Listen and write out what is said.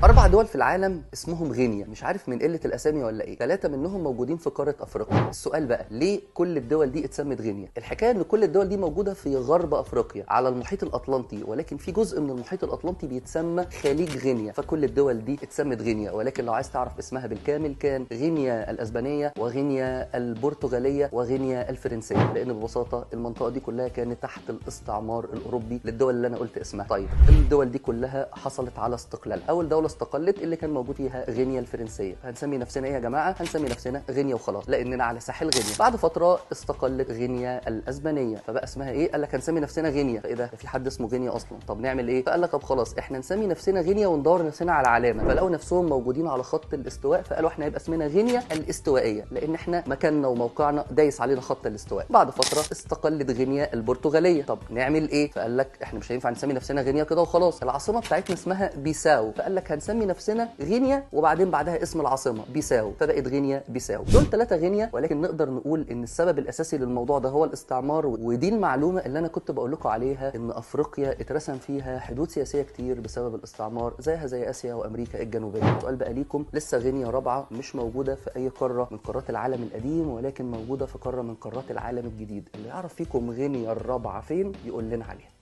4 دول في العالم اسمهم غينيا، مش عارف من قلة الاسامي ولا ايه، 3 منهم موجودين في قارة افريقيا. السؤال بقى ليه كل الدول دي اتسمت غينيا؟ الحكاية ان كل الدول دي موجودة في غرب افريقيا على المحيط الاطلنطي، ولكن في جزء من المحيط الاطلنطي بيتسمى خليج غينيا، فكل الدول دي اتسمت غينيا. ولكن لو عايز تعرف اسمها بالكامل كان غينيا الاسبانية وغينيا البرتغالية وغينيا الفرنسية، لان ببساطة المنطقة دي كلها كانت تحت الاستعمار الاوروبي للدول اللي انا قلت اسمها. طيب الدول دي كلها حصلت على استقلال. اول دولة استقلت اللي كان موجود فيها غينيا الفرنسية، هنسمي نفسنا ايه يا جماعة؟ هنسمي نفسنا غينيا وخلاص، لاننا على ساحل غينيا. بعد فترة استقلت غينيا الاسبانية، فبقى اسمها ايه؟ قال لك هنسمي نفسنا غينيا. فايه ده؟ في حد اسمه غينيا اصلا؟ طب نعمل ايه؟ فقال لك طب خلاص احنا نسمي نفسنا غينيا وندور نفسنا على علامة. فلقوا نفسهم موجودين على خط الاستواء، فقالوا احنا هيبقى اسمنا غينيا الاستوائيه، لان احنا مكاننا وموقعنا دايس علينا خط الاستواء. بعد فترة استقلت غينيا البرتغالية، طب نعمل ايه؟ فقال لك احنا مش هينفع نسمي نفسنا غينيا كده وخلاص، العاصمة بتاعتنا اسمها بيساو، فقال لك هنسمي نفسنا غينيا وبعدين بعدها اسم العاصمة بيساو، فبقت غينيا بيساو. دول 3 غينيا، ولكن نقدر نقول ان السبب الاساسي للموضوع ده هو الاستعمار. ودي المعلومة اللي انا كنت بقول لكم عليها، ان افريقيا اترسم فيها حدود سياسية كتير بسبب الاستعمار، زيها زي اسيا وامريكا الجنوبية. السؤال بقى ليكم، لسه غينيا رابعه مش موجودة في اي قارة من قارات العالم القديم، ولكن موجودة في قارة من قارات العالم الجديد. اللي يعرف فيكم غينيا الرابعة فين يقول لنا عليها.